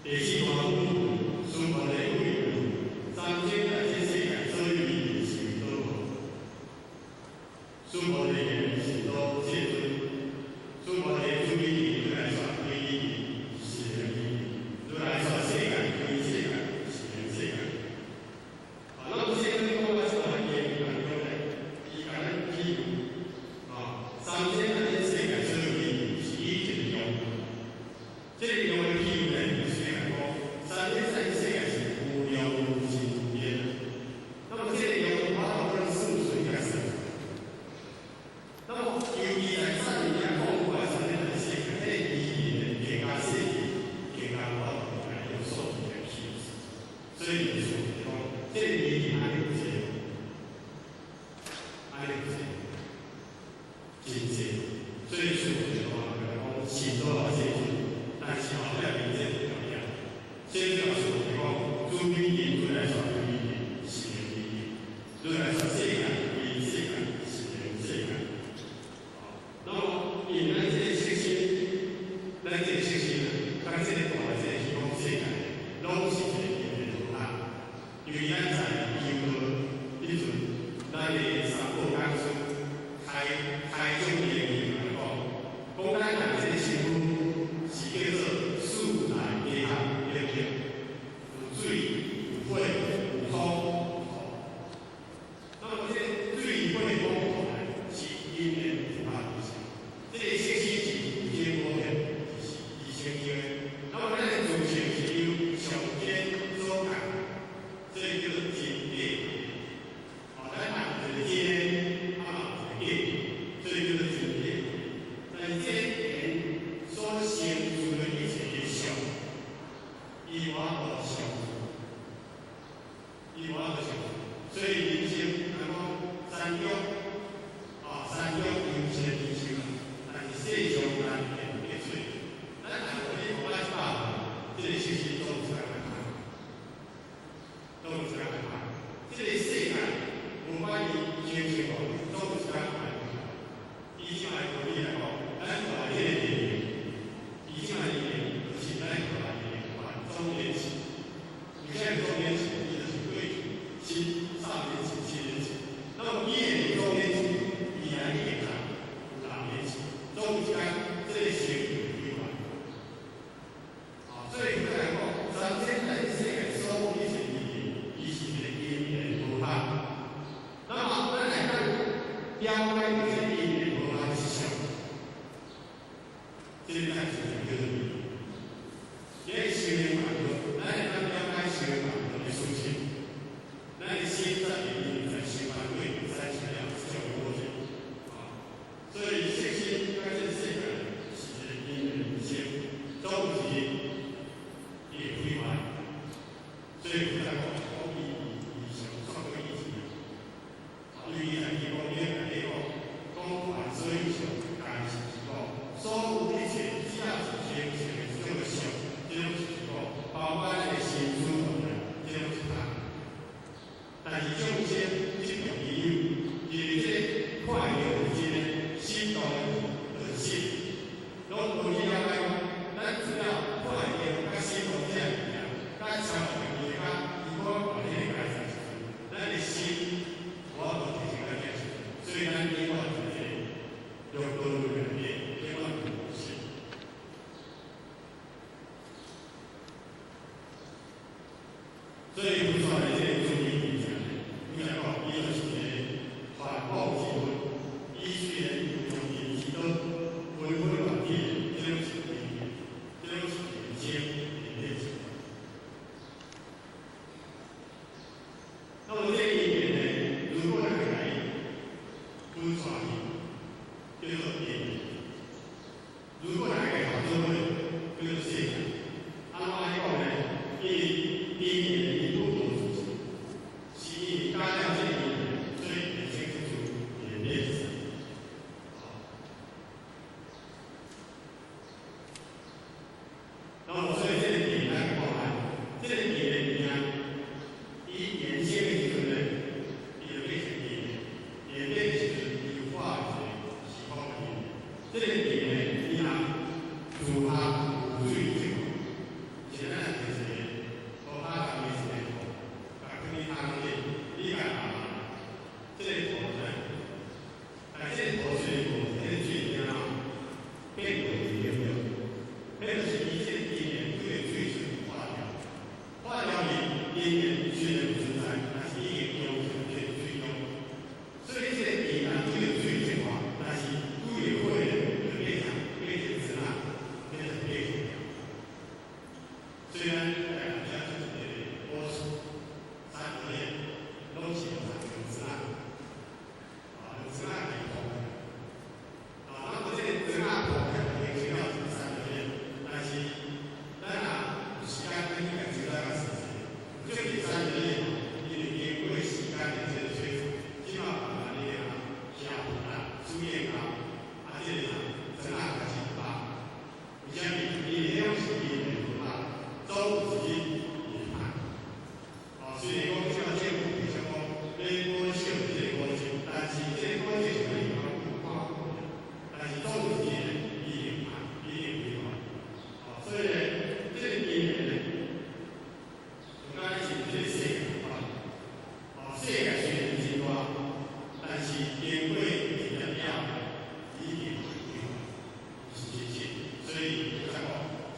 第四段講須菩提問，三千大千世界所有義是為倒無？須菩提言是多世尊。須菩提諸比如來說歸依是緣依，如來說世界歸世界是緣世界。啊，那麼世尊講到這段經當中呢，伊共咱比喻啊，三千大千世界所有義是以一個量，這個量的比喻呢，就是講三千大千世界是無量無盡無邊。那麼這個量我可能數學來算。那麼由伊來讚伊來講出來三千大千世界，這個意義呢，更加細緻，更加我來用數字來記。所以就是講，這個意義按呢有濟，按呢有濟，真濟。所以師父就講，講是多啊世尊，但是後壁面這個條件，先表示講，諸比如來說歸依是緣依，如來說世界歸世界是緣世界。那麼因咱這個色身，咱這個色身啊，佮這個大的這個虛空世界，攏是一個因緣和合。因為咱在修道彼陣，咱的三寶講師開開宗明義來講，講咱人這個身軀是叫做四大皆空，對不對？有水、有火、有風、有土。那麼這水、火、風、土呢，是因緣和合而成。這個色身是無生無滅，是伊成就的。那麼咱的自性是由上天所降，所以叫做真假。哦，咱人一個真，啊嘛有一個假，所以叫做真假。但是這緣所成就的一切的相，伊無法度相，伊無法度相。所以人生，人講三欲啊，三欲猶勝人生，但是世上難見得水。咱若無你無愛百歲，這個色身總有一天會歹，總有一天會歹。這個世界無管伊成成無，總有一天會歹。以這擺道理來講，咱大這個地形，以這擺地形就是咱大的萬總連起。為啥物總連起？伊就是過去七三年起、七年起。那麼伊的總連起，伊來已經有六年起，總有一天這個成就會完。啊，所以佢來講，三千大千世界所有一切意義，伊是一個因緣和合。那麼咱來看了解這個因緣和合是啥？這個才是叫做義。這個修行法門，咱會當了解修行法門的事情。咱的心在裡面，在修法對產生了這種過程。啊，所以色身佮這個世界是一個因緣而生，總有一日伊會毀壞。所以佛在講，講伊伊上創過以前，啊，因為伊在講你來講，講凡所有相，皆是虛空，所有一切只要是成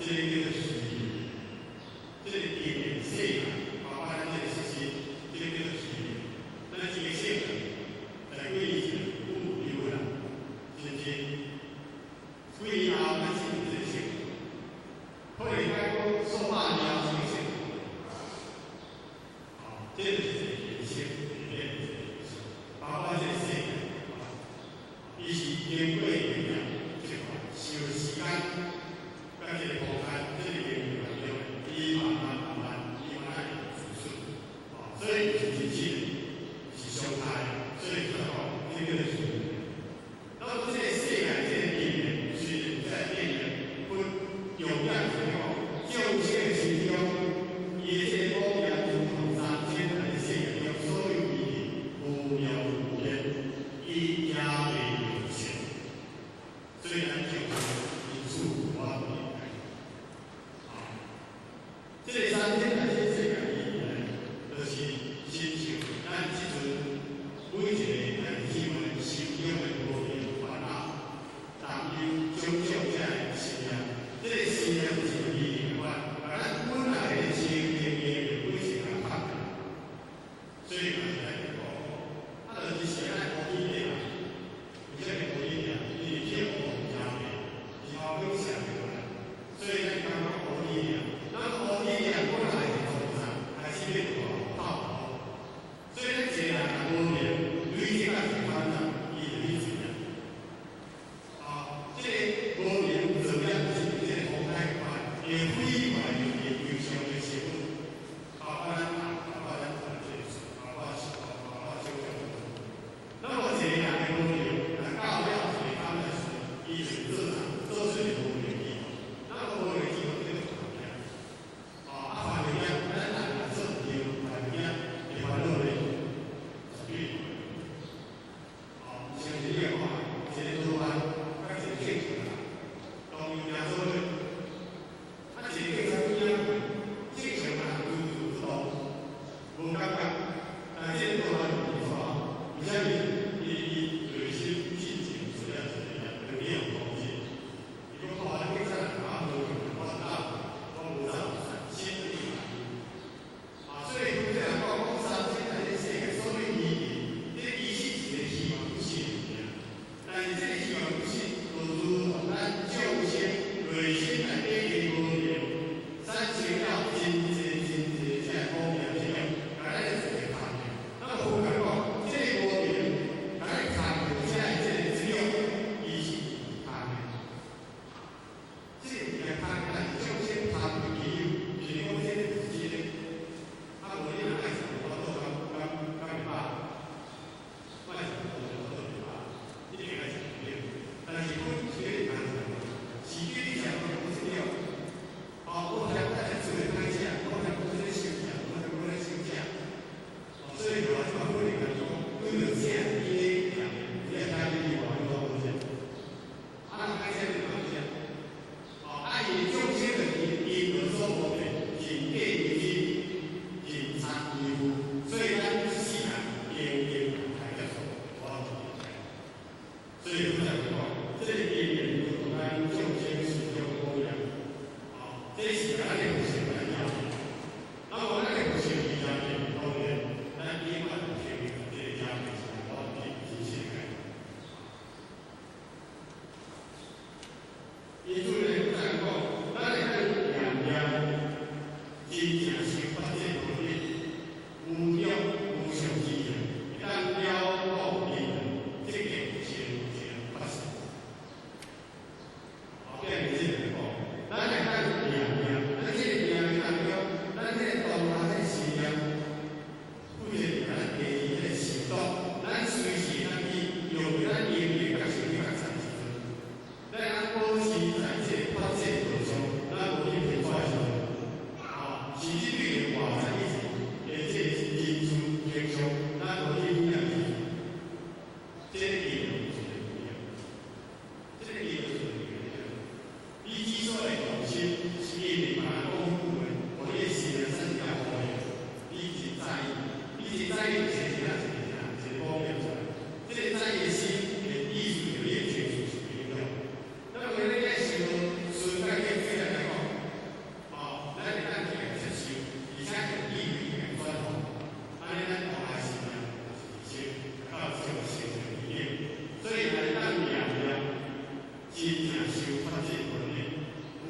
這个叫做虛榮，這个經驗世界，包括咱這個實習，這個叫做虛榮。咱這個世界，在幾年前有有啦，是毋是？幾年後咱進入這個世界，可能講數百年後這個世界，哦，這就是一個人生的一個人生，包括這個世界，伊是經過經驗，這個受時間，佮這個空間，這個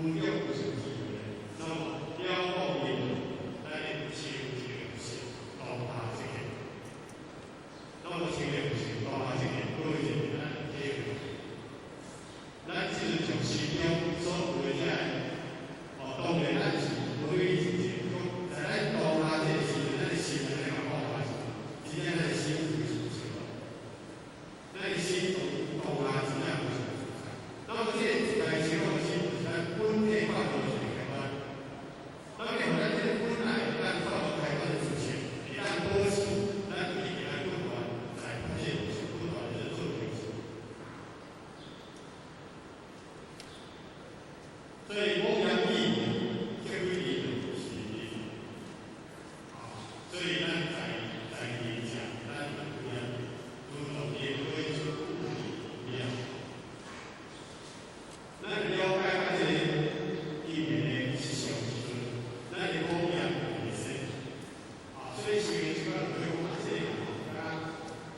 無中有上智慧。那麼了悟因，咱的清淨心當下這個，那麼清淨心當下這個，各位這咱體會，咱這個從心中所有的這個，哦，當然咱是無對真正講，在咱當下這個時陣，咱的心內面講話是，真正咱的心非常清楚，咱的心當下真正非常自在。那麼這個自在清楚心，就是咱本體法的一個開關。那麼，咱這個本來咱法度開關的自性，會當保持咱一直來不斷在發展，不斷在做練習。所以，我講意，這個意是，啊，所以咱在在講，咱有影，如同也可以說有影。咱了解到這個因緣的實相時陣，咱的妄念會生。啊，所以修的時陣就會講啊，這個吼，啊，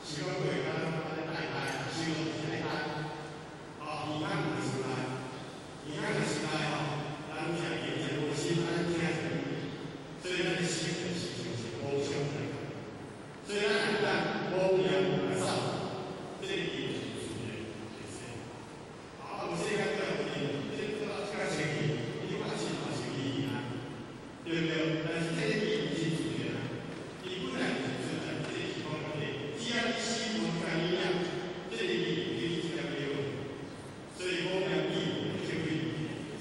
修到過敢若安呢帶帶，修就是愛帶。啊，耳孔的時代，耳孔的時代吼，咱聽見這無心，咱聽者所以咱的心的事情是無相來。所以咱若當妄念來走，這個因是自然會生。啊，有世間過有因，這個較清氣，你看心嘛是意啊，對不對？但是這個意是自然啊，伊本來就是存在，這個是講的，只要你心無干伊啊，這個意對你這個沒有。所以講講意，這個意，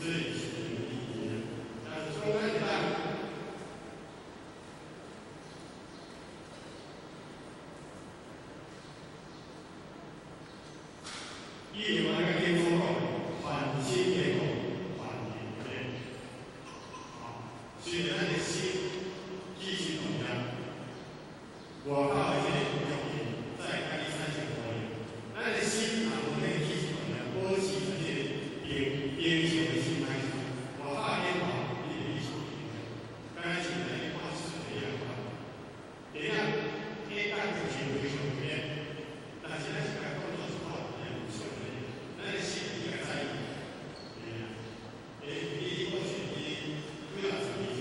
所以是意啊。但是講咱當，伊就按個經所講，凡心的講，凡言的，啊，所以咱的心起心動念，外口的這個條件，再甲你產生作用。咱的心若無那個起心動念，保持在這個平平常的心態時，外口的變化，你就去受影響。敢若像咱咧看書一樣，第一，下當就是非常變，但是咱是共當作是看會無相的，咱的心比較在意，對啊。欸，你我是佇幾若十年前，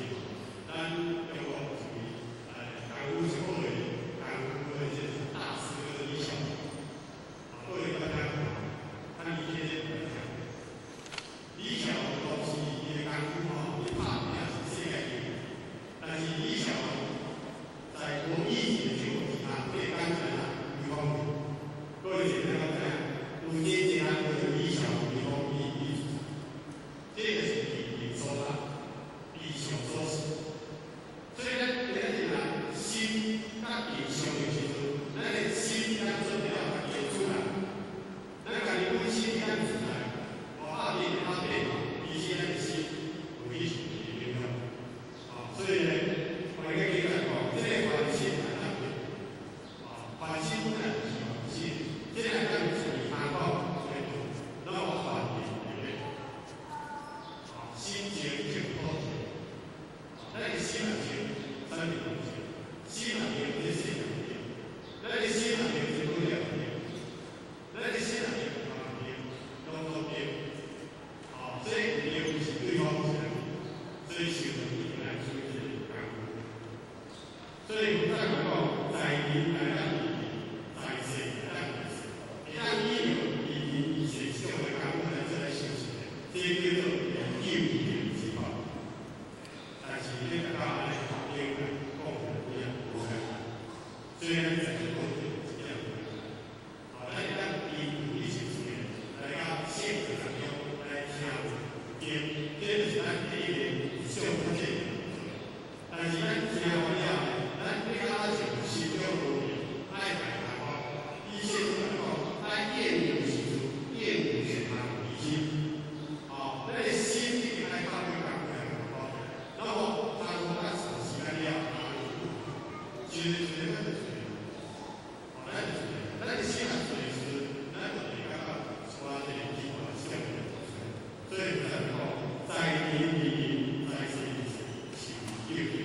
咱中國有一位功夫真好的功夫的這個大師叫做李小龍，啊，各位捌聽過？他以前捌聽過。李小龍當時伊的功夫吼，伊拍拼是世界級，但是李小龍在無意識的情況之下，伊的感覺啊，伊講，各位是怎樣知影？有真濟人叫做李小龍，伊講伊伊，這個是伊所啦，伊上所思。所以咱今日啊，心甲地相應時陣，咱的心咱準備了家己的主人，咱家己本身咱自在，無拍變拍變，其實咱的心有去受伊的影響。啊，所以呢，我哋經來講，這個凡心來當變，啊，凡心本來就是凡心，這個來當是他講來做，那麼凡言的，啊，心靜淨土靜，咱的心若靜，啥物攏靜；心若平，這世界平；咱的心若平，這土地平；咱的心若平，嘛平，攏總平。啊，這平是對方是所以修行來注意這個功夫。所以有再講，在人來當義，在世來當義，會當以用義人義世這種的功夫來做來修行的，這叫做研究義之法。但是你大家按呢英文講有影無共款，所以咱在講這一點無共款。啊，咱會當依有理性思維來甲聖哲當中來聽經，這就是咱第一個上較濟。但是咱聽完了，咱欲較就心中無明，愛來談講，以前來講，愛厭惡時陣，厭惡善行疑心，啊，咱的心一定愛靠這個功夫來講。那麼，當較長時間了，其實就是咱就是，啊，咱就是，咱的心若做時，咱就會感覺出這個機關上面。所以咱講，在人於人，在世於世，是有究竟。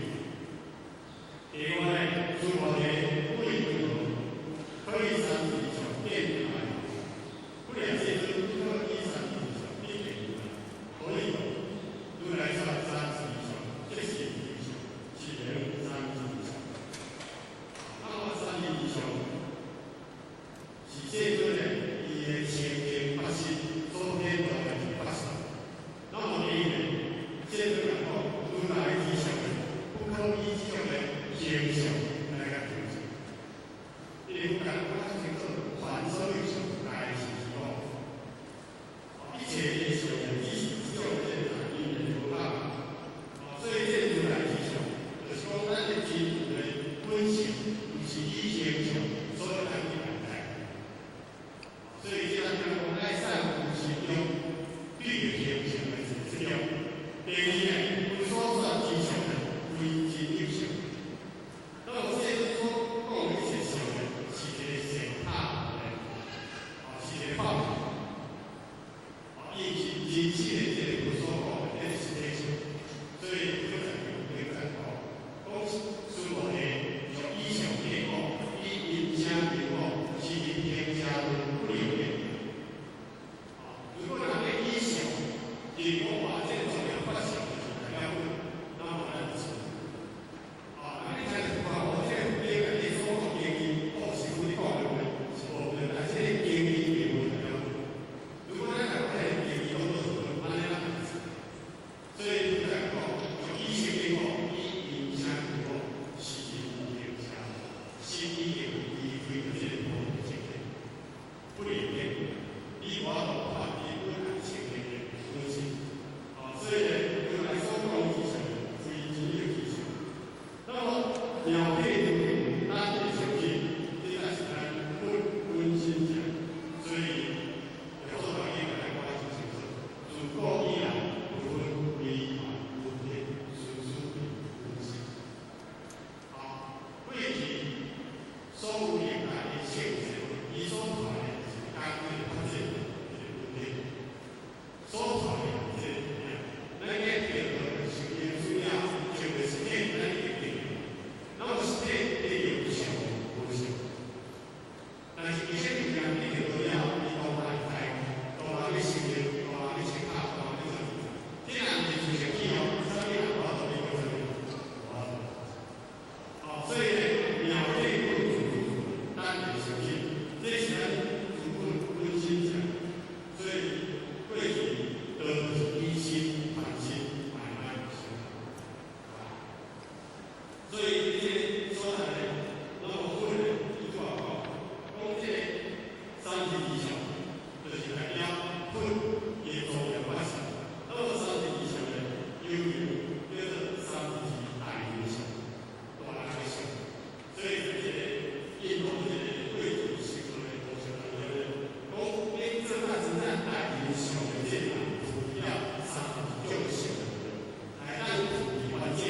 是講話這個莊嚴法相就是代表佛，那麼咱就是啊，那你聽著看哦，這個經內底所講經義，哦，是佛咧講的話，是無對，但是這個經義並無代表佛。如果咱若講這個經義攏做是佛，按呢咱就是。所以在講，以前的講，以音聲講，是因行車，心已經離開這個無境界，不離變，你我都脫離本來清淨的本性。啊，所以呢，如來所講的是非真有其相。那麼妙體就咱的成績，這才是咱本本心相。所以，做大家來講真清楚，自古以來，不分悲歡分別，事事本性。啊，過去所有歷代的聖賢，伊所傳的是解決發展的問題，所傳的這個，咱個叫做修行需要，就是身體，咱一定。那麼身體一定有相無相，但是伊這個物件一定都要伊當來開，當來去修行，當來去清卡，當來去做。這人是出生去哦，啥物人我都你講啥物，我哦，所以咧，妙體本自具足，咱會相信，這是咱自本本心相。所以過去都是以心還心，慢慢修。所以這個所在咧，那麼佛咧，伊就講，講這個32相，就是代表佛的莊嚴法相。那麼32相咧，有名叫做32大人相，大人的相。所以這個印度這個過去修的過程當中咧，講你做到真正大人相的這個人，除了32種相，來咱具備完整，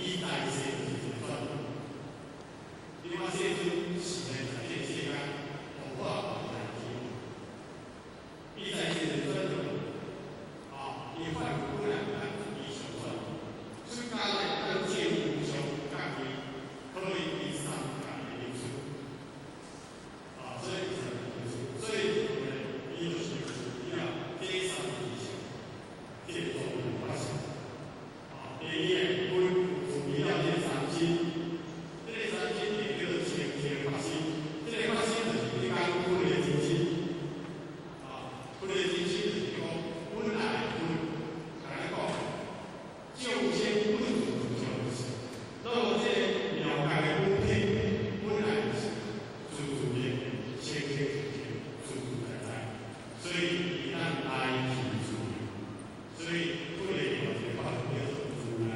以大世就是轉。另外，世尊是呢，在這個世間弘法大志，伊在這個轉用，啊，伊法本來咱以上轉，出家咧，咱證無上覺位，可以第三界的歷史，啊，所以第三界歷史，所以呢，伊就是具了這32相，這個莊嚴法相，啊，第二個，佛具備了這個三身。這個三身就叫做清淨法身，這個法身就是你講佛的真身，啊，佛的真身就是講本來佛，共咱講，眾生本自具足，那麼這個妙覺的本體本來就是自自然清清淨淨、自自在在，所以伊咱來去自由，所以佛的另外一個法叫做如來。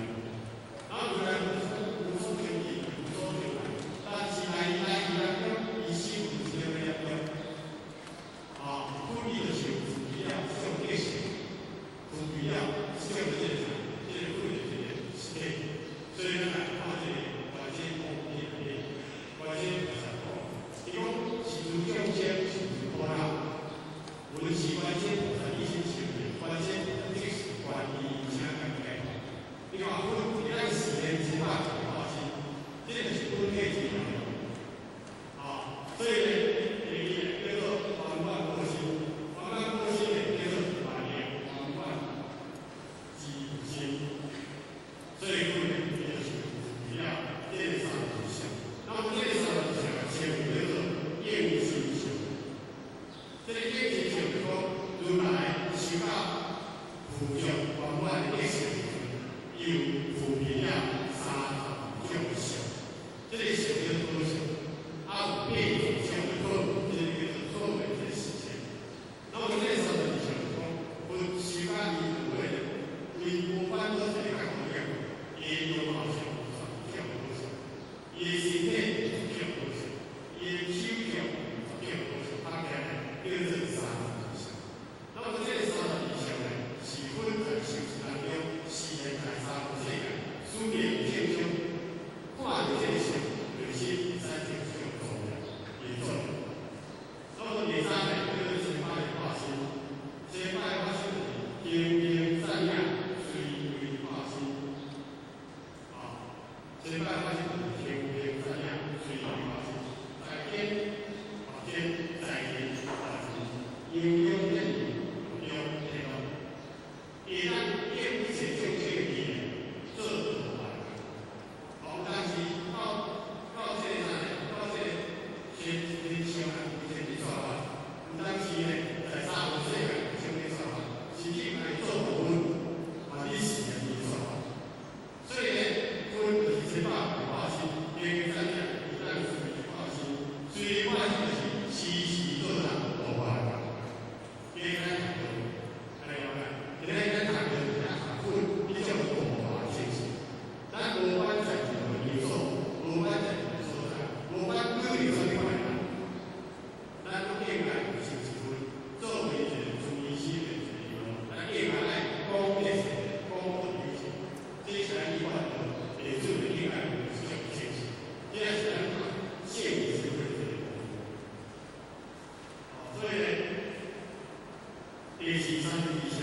啊，如來無所求意，無所求來，但是來來去當中，伊心有一個念念，啊，佛伊就是具備了這種德性，具備了這種這個啥，這個佛的這個實體，所以咱來看這個觀世音內底，觀世音菩薩講，伊講是諸眾生是諸苦惱，聞是觀世音菩薩以心成的，觀世音即是觀音請共解脫。你看佛伊咱四蓮之法化身，這個就是本體之道。啊，所以呢，第二個叫做圓滿果身，圓滿果身呢叫做萬行圓滿之身。所以佛呢，伊就是具備了這個32相。那麼這個32相稱叫做應身相。這個應身相就講，如來修到具足圓滿的德性時陣，又具備了32種相。這個相叫做好相，啊有8種的好，這個叫做好的這個事情。那麼這個32相就講，佛修到伊有的為無煩惱這個覺悟，伊的容貌上有12種好相，伊的身體有10種好相，伊的手腳有10種好相，合起來叫做32相。那麼這個32相呢，是佛在修持當中，示現在三寶世界，所以咧，第四三日。